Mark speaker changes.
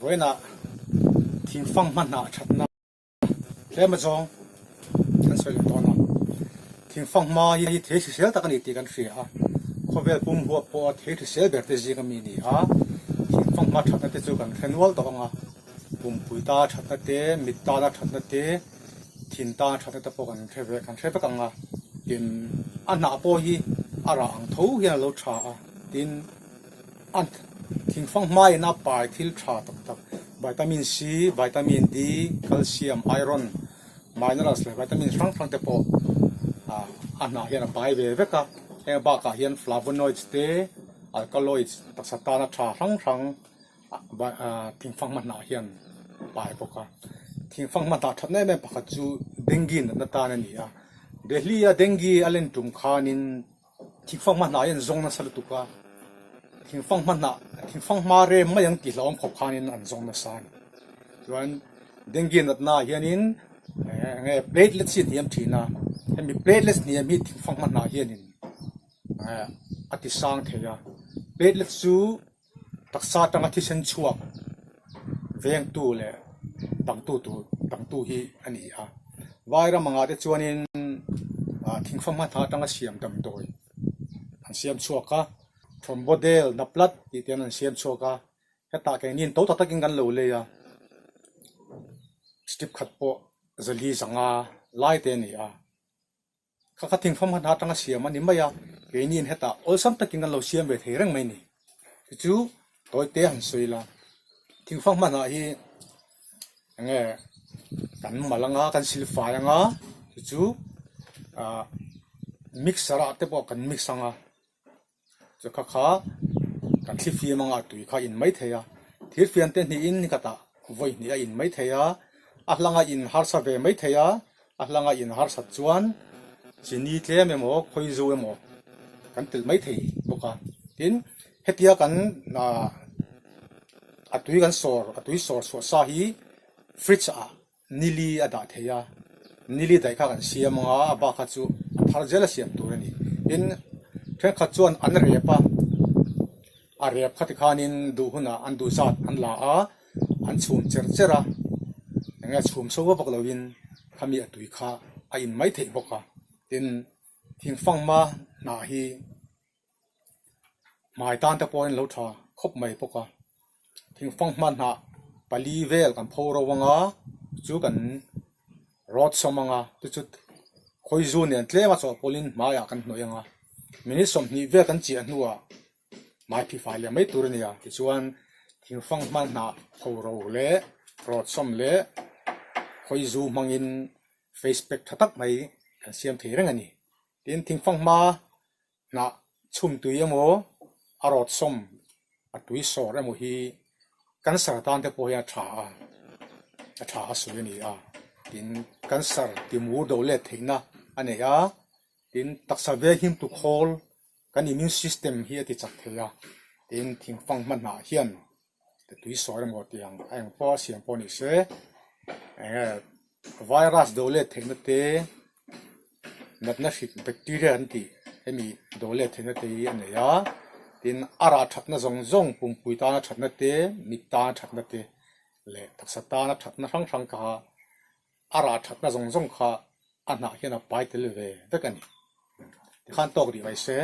Speaker 1: Vawiinah thingfang hmanah thatna tlem a zawng kan sawi leh dawn a. Thingfang hma hi thei hrisel tak a ni tih kan hria a, khawvel pum huap pawha thei hrisel ber te zing ami a ni a. Thingfang hma thatna te chu kan hre nual tawh ang a, pumpui tana thatna te, mit tana thatna te, thin tana thatna te pawh kan hre ve kan hre vek ang a. Tin, a hnah pawh hi a rah ang tho hian a lo tha a, tin, A thingfang hmaiin a pai thil tha tak tak vitamin C, vitamin D, calcium, iron, minerals leh vitamin hrang hrang te pawh a hnah hian a pai ve vek a. Heng bakah hian flavonoids te, alkaloids taksa tana tha hrang hrang thingfang hma hnah hian a pai bawk a. Thingfang hma hnah thatna em em pakhat chu dengue natna tan a ni a. Delhi-a dengue a len tum khanin Thingfang hma hnah hi an zawng nasa lutuk a, thingfang hma hnah thingfang hma rem mai ang tih hlauhawm khawp khanin an zawng nasa a ni. Chuan dengue natna ah hianin eng nge platelets hi a hniam thin a, hemi platelets hniam hi thingfang hma hnah hianin a ti sang thei a, platelets chu Taksa atanga thisen chhuak vengtu leh dangtu tur dangtu hi a ni a. Vairam angah te chuanin ah thingfa hma tha atanga siam damdawi an siam chhuak a, thawmhnaw naplat tih te an siam chhuak a, hetah keini to tak takin kan lo lei a, step khat pawh zali zanga lai te a ni a. Kha kha thingfam hman atanga siam a ni mai a, keiniin hetah awlsam takin kan lo siam ve thei reng mai ni. Tichu tawite han sawi ila, thingfam hmanah hi eng nge kan mal anga kan silfai anga tichu ah mixer ah te pawh kan mix anga. Chu kha kha kan thli fim anga tui kha in mai thei a, thir fian te hnihin ni khatah vawi hnih a in mai thei a, a hlanga in harsa ve mai thei a, a hlanga in harsat chuan chini tlem emaw khawi zu emaw kan telh mai thei bawk a, tin hetia kan ah a tui kan sawr a tui sawr chhuah sa hi fridge ah Nili a dah thei a, nili daih kha kan siam ang a, a bak kha chu a thar zel a siam tur a ni. Tin, thenkhat chuan an rep a, a rep kha tikhanin duh hunah an duh zat an la a, an chhum cher cher a, eng nge chhum so vak vak loin khami a tui kha a in mai theih bawk a. Tin, thingfangma hnah hi Hmai tan te pawhin lo tha khawp mai bawk a, thingfang hma hnah pali vel kan pho ro anga chu kan rawt sawm anga chu chu khawi zu nen tlem a chawhpawlhin hmaiah kan hnawih anga minute 20 vel kan chiah hnuah hmai phih fai leh mai tur a ni a tichuan thingfang hma hnah pho ro leh rawt sawm leh khawi zu hmangin face pack tha tak mai kan siam thei reng a ni. Tin thingfang hma Hnah chhum tui emaw a rawt sawm a tui sawr emaw hi cancer tan te pawh hi a tha a, a tha a sawi a ni a, tin cancer ti mur do let theihna a nei a, tin taksa veng him tu khawl kan immune system hi a ti chak thei a, tin thingfang hma hnah hian tui sawr emaw tiang a eng pawh a siam pawh ni se eng nge virus do let theihna te natna hrik bacteria an tih hemi do let theihna te hi a nei a tin a rah thatna zawng zawng pumpui tana thatna te mit tana thatna te leh taksa tana thatna hrang hrang kha a rah thatna zawng zawng kha a hnah hian a pai tel ve vek a ni tikhan tawk rih mai se.